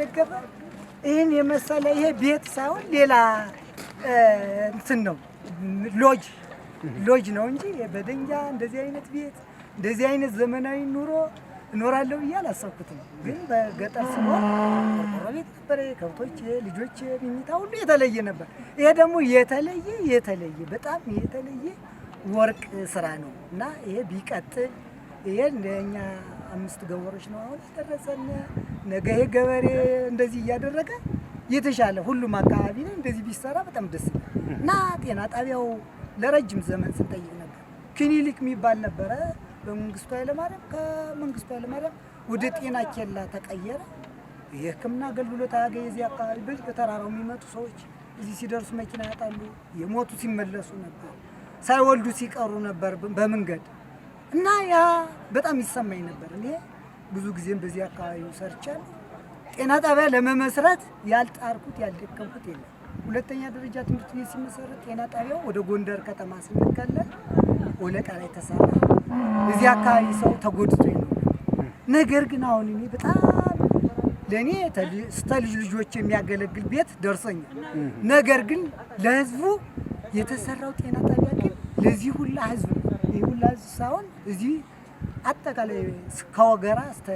ደገፈ ይህን የመሰለ ይሄ ቤት ሳይሆን ሌላ እንትን ነው፣ ሎጅ ሎጅ ነው እንጂ በደንጃ እንደዚህ አይነት ቤት፣ እንደዚህ አይነት ዘመናዊ ኑሮ እኖራለሁ ብዬ አላሰብኩትም። ግን በገጠር ስኖር ቆርቆሮ ቤት ነበረ፣ ከብቶች፣ ልጆች መኝታ ሁሉ የተለየ ነበር። ይሄ ደግሞ የተለየ የተለየ በጣም የተለየ ወርቅ ስራ ነው እና ይሄ ቢቀጥል፣ ይሄ እንደኛ አምስት ገበሬዎች ነው አሁን የደረሰን። ነገ ይሄ ገበሬ እንደዚህ እያደረገ የተሻለ ሁሉም አካባቢ ላይ እንደዚህ ቢሰራ በጣም ደስ ይላል እና ጤና ጣቢያው ለረጅም ዘመን ስንጠይቅ ነበር። ክሊኒክ የሚባል ነበረ በመንግስቱ ኃይለማርያም፣ ከመንግስቱ ኃይለማርያም ወደ ጤና ኬላ ተቀየረ። የሕክምና አገልግሎት አያገኝ። የዚህ አካባቢ በዚህ በተራራው የሚመጡ ሰዎች እዚህ ሲደርሱ መኪና ያጣሉ። የሞቱ ሲመለሱ ነበር፣ ሳይወልዱ ሲቀሩ ነበር በመንገድ እና ያ በጣም ይሰማኝ ነበር። እኔ ብዙ ጊዜም በዚህ አካባቢ ሰርቻለሁ። ጤና ጣቢያ ለመመስረት ያልጣርኩት ያልደከምኩት የለም። ሁለተኛ ደረጃ ትምህርት ቤት ሲመሰረት ጤና ጣቢያው ወደ ጎንደር ከተማ ስንከለል ወለቃ ላይ ተሰራ። እዚህ አካባቢ ሰው ተጎድቶ ይኖር። ነገር ግን አሁን እኔ በጣም ለእኔ እስከ ልጅ ልጆች የሚያገለግል ቤት ደርሶኛል። ነገር ግን ለህዝቡ የተሰራው ጤና ጣቢያ ግን ለዚህ ሁላ ህዝብ ነው። ይህ ሁላ ህዝብ ሳይሆን እዚህ አጠቃላይ ከወገራ እስከ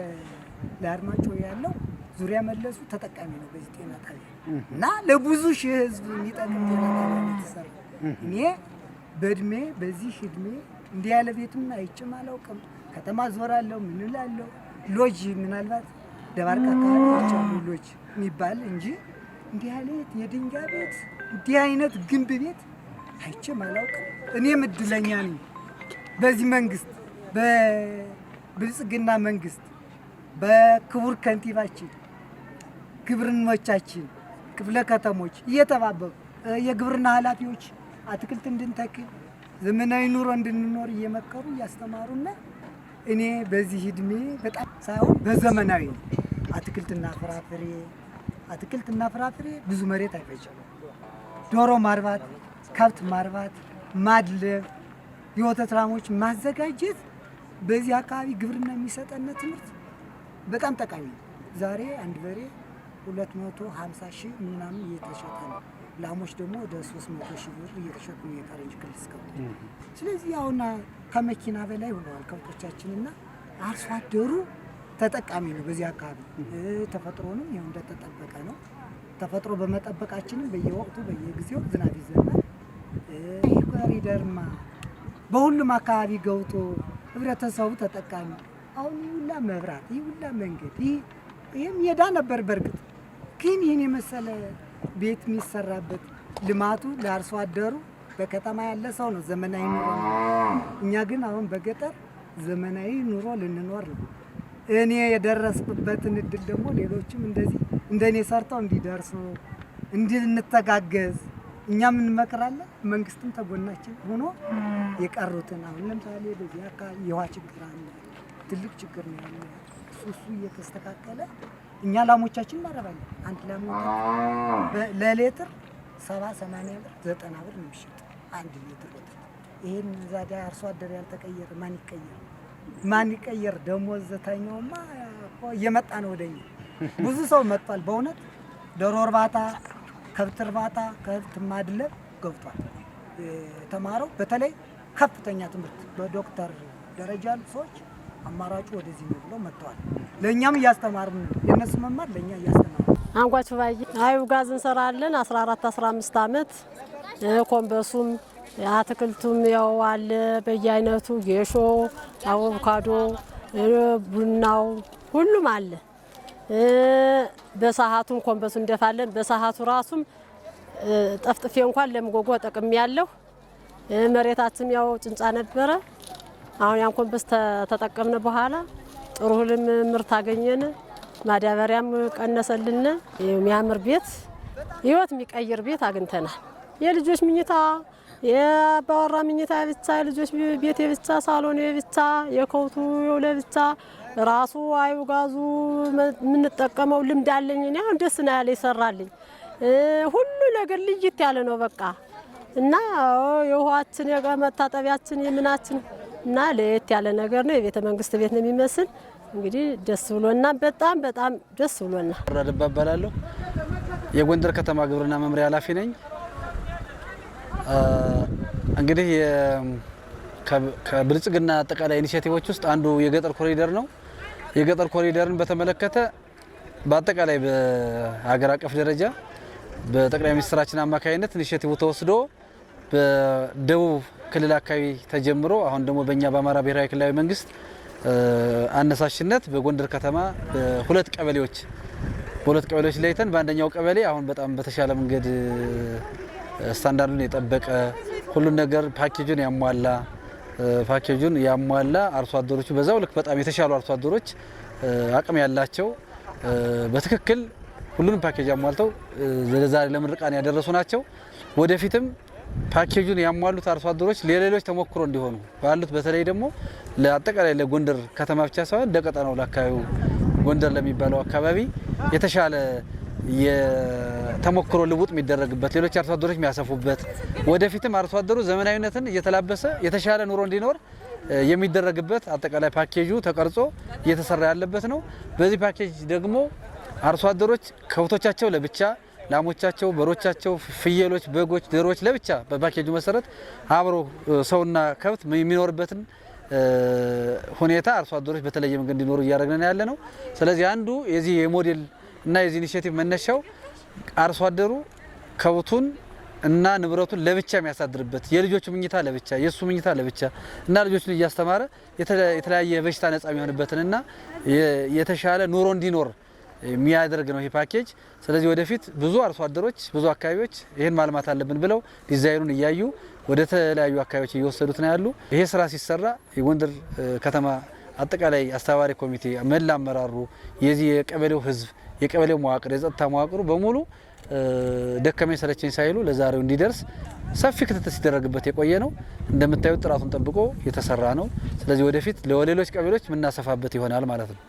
ለአርማጭሆ ያለው ዙሪያ መለሱ ተጠቃሚ ነው በዚህ ጤና ጣቢያ እና ለብዙ ሺህ ህዝብ የሚጠቅም ጤና ጣቢያ ነው የተሰራው። እኔ በእድሜ በዚህ እድሜ እንዲህ ያለ ቤትም አይቼም አላውቅም። ከተማ ዞራለሁ፣ ምን እላለሁ። ሎጅ ምናልባት ደባርቅ አካባቢ አይቻለሁ ሎጅ የሚባል እንጂ እንዲህ ያለ የድንጋይ ቤት፣ እንዲህ አይነት ግንብ ቤት አይቼም አላውቅም። እኔም እድለኛ ነኝ በዚህ መንግስት፣ በብልጽግና መንግስት፣ በክቡር ከንቲባችን፣ ግብርኖቻችን፣ ክፍለ ከተሞች እየተባበሩ፣ የግብርና ኃላፊዎች አትክልት እንድንተክል፣ ዘመናዊ ኑሮ እንድንኖር እየመከሩ እያስተማሩና እኔ በዚህ እድሜ በጣም ሳይሆን በዘመናዊ አትክልትና ፍራፍሬ፣ አትክልትና ፍራፍሬ ብዙ መሬት አይፈጅም። ዶሮ ማርባት፣ ከብት ማርባት፣ ማድለብ፣ የወተት ላሞች ማዘጋጀት በዚህ አካባቢ ግብርና የሚሰጠን ትምህርት በጣም ጠቃሚ ነው። ዛሬ አንድ በሬ 250 ሺህ ምናምን እየተሸጠ ነው። ላሞች ደግሞ ወደ 300 ሺህ ብር እየተሸጡ ነው የፈረንጅ ክልስ ከብቶች። ስለዚህ አሁን ከመኪና በላይ ሆነዋል ከብቶቻችንና አርሶ አደሩ ተጠቃሚ ነው በዚህ አካባቢ። ተፈጥሮንም ይኸው እንደተጠበቀ ነው። ተፈጥሮ በመጠበቃችንም በየወቅቱ በየጊዜው ዝናብ ይዘናል። ይህ ኮሪደርማ በሁሉም አካባቢ ገብቶ ህብረተሰቡ ተጠቃሚ፣ አሁን ይህ ሁላ መብራት፣ ይህ ሁላ መንገድ፣ ይህም ሜዳ ነበር። በእርግጥ ግን ይህን የመሰለ ቤት የሚሰራበት ልማቱ ለአርሶ አደሩ በከተማ ያለ ሰው ነው ዘመናዊ ኑሮ ነው። እኛ ግን አሁን በገጠር ዘመናዊ ኑሮ ልንኖር ነው። እኔ የደረስኩበትን እድል ደግሞ ሌሎችም እንደዚህ እንደኔ ሰርተው እንዲደርሱ እንድንተጋገዝ እኛም እንመክራለን። መንግስትም ተጎናችን ሆኖ የቀሩትን አሁን ለምሳሌ በዚህ አካባቢ የውሃ ችግር አለ፣ ትልቅ ችግር ነው ያለ። እሱ እሱ እየተስተካከለ እኛ ላሞቻችን እናረባለን። አንድ ላም ወተት ለሌትር 70 80 ብር፣ 90 ብር ነው የሚሸጥ አንድ ሌትር ወተት። ይሄን ዛዲያ አርሶ አደር ያልተቀየረ ማን ይቀየር? ማን ይቀየር? ደሞዝተኛውማ እኮ እየመጣ ነው ወደኛ። ብዙ ሰው መጥቷል። በእውነት ዶሮ እርባታ፣ ከብት እርባታ፣ ከብት ማድለብ ገብቷል። የተማረው በተለይ ከፍተኛ ትምህርት በዶክተር ደረጃ ያሉ ሰዎች አማራጩ ወደዚህ ነው ብለው መጥተዋል። ለእኛም እያስተማርን ነው። የእነሱ መማር ለእኛ እያስተማርን ነው። አንጓች ባይ አዩ ጋዝ እንሰራለን 14 15 አመት። ኮምበሱም አትክልቱም ያው አለ በየአይነቱ፣ ጌሾ፣ አቮካዶ፣ ቡናው ሁሉም አለ። በሰዓቱም ኮምበሱ እንደፋለን። በሰዓቱ ራሱም ጠፍጥፌ እንኳን ለምጎጎ ጠቅሜ ያለሁ። መሬታችን ያው ጭንጫ ነበረ። አሁን ያን ኮምበስ ተጠቀምነ በኋላ ጥሩ ህልም ምርት አገኘን። ማዳበሪያም ቀነሰልን። የሚያምር ቤት፣ ህይወት የሚቀይር ቤት አግኝተናል። የልጆች ምኝታ፣ የአባወራ ምኝታ ብቻ፣ የልጆች ቤት የብቻ፣ ሳሎን የብቻ፣ የከውቱ ለብቻ፣ ራሱ አዩ ጋዙ የምንጠቀመው ልምድ አለኝ። እኔ አሁን ደስ ነው ያለ ይሰራልኝ። ሁሉ ነገር ልይት ያለ ነው በቃ እና የውሃችን የመታጠቢያችን የምናችን እና ለየት ያለ ነገር ነው። የቤተ መንግስት ቤት ነው የሚመስል። እንግዲህ ደስ ብሎና በጣም በጣም ደስ ብሎና። ረድባ እባላለሁ። የጎንደር ከተማ ግብርና መምሪያ ኃላፊ ነኝ። እንግዲህ ከብልጽግና አጠቃላይ initiative ኦች ውስጥ አንዱ የገጠር ኮሪደር ነው። የገጠር ኮሪደርን በተመለከተ በአጠቃላይ በሀገር አቀፍ ደረጃ በጠቅላይ ሚኒስትራችን አማካኝነት initiative ተወስዶ በደቡብ ክልል አካባቢ ተጀምሮ አሁን ደግሞ በእኛ በአማራ ብሔራዊ ክልላዊ መንግስት አነሳሽነት በጎንደር ከተማ በሁለት ቀበሌዎች ለይተን በአንደኛው ቀበሌ አሁን በጣም በተሻለ መንገድ ስታንዳርዱን የጠበቀ፣ ሁሉን ነገር ፓኬጁን ያሟላ፣ አርሶ አደሮቹ በዛው ልክ በጣም የተሻሉ አርሶ አደሮች፣ አቅም ያላቸው፣ በትክክል ሁሉንም ፓኬጅ አሟልተው ለዛሬ ለምርቃን ያደረሱ ናቸው። ወደፊትም ፓኬጁን ያሟሉት አርሶ አደሮች ለሌሎች ተሞክሮ እንዲሆኑ ባሉት፣ በተለይ ደግሞ ለአጠቃላይ ለጎንደር ከተማ ብቻ ሳይሆን ለቀጠናው፣ ለአካባቢው፣ ጎንደር ለሚባለው አካባቢ የተሻለ የተሞክሮ ልውውጥ የሚደረግበት፣ ሌሎች አርሶ አደሮች የሚያሰፉበት፣ ወደፊትም አርሶ አደሩ ዘመናዊነትን እየተላበሰ የተሻለ ኑሮ እንዲኖር የሚደረግበት አጠቃላይ ፓኬጁ ተቀርጾ እየተሰራ ያለበት ነው። በዚህ ፓኬጅ ደግሞ አርሶ አደሮች ከብቶቻቸው ለብቻ፣ ላሞቻቸው፣ በሮቻቸው፣ ፍየሎች፣ በጎች፣ ዶሮዎች ለብቻ በፓኬጁ መሰረት አብሮ ሰውና ከብት የሚኖርበትን ሁኔታ አርሶ አደሮች በተለየ መንገድ እንዲኖሩ እያደረግን ያለ ነው። ስለዚህ አንዱ የዚህ የሞዴል እና የዚህ initiative መነሻው አርሶ አደሩ ከብቱን እና ንብረቱን ለብቻ የሚያሳድርበት፣ የልጆቹ ምኝታ ለብቻ፣ የእሱ ምኝታ ለብቻ እና ልጆቹን እያስተማረ የተለያየ በሽታ ነጻ የሚሆንበትንና የተሻለ ኑሮ እንዲኖር የሚያደርግ ነው ይሄ ፓኬጅ። ስለዚህ ወደፊት ብዙ አርሶ አደሮች፣ ብዙ አካባቢዎች ይህን ማልማት አለብን ብለው ዲዛይኑን እያዩ ወደ ተለያዩ አካባቢዎች እየወሰዱት ነው ያሉ። ይሄ ስራ ሲሰራ የጎንደር ከተማ አጠቃላይ አስተባባሪ ኮሚቴ፣ መላ አመራሩ፣ የዚህ የቀበሌው ህዝብ፣ የቀበሌው መዋቅር፣ የጸጥታ መዋቅሩ በሙሉ ደከመኝ ሰለቸኝ ሳይሉ ለዛሬው እንዲደርስ ሰፊ ክትትል ሲደረግበት የቆየ ነው። እንደምታዩት ጥራቱን ጠብቆ የተሰራ ነው። ስለዚህ ወደፊት ለሌሎች ቀበሌዎች የምናሰፋበት ይሆናል ማለት ነው።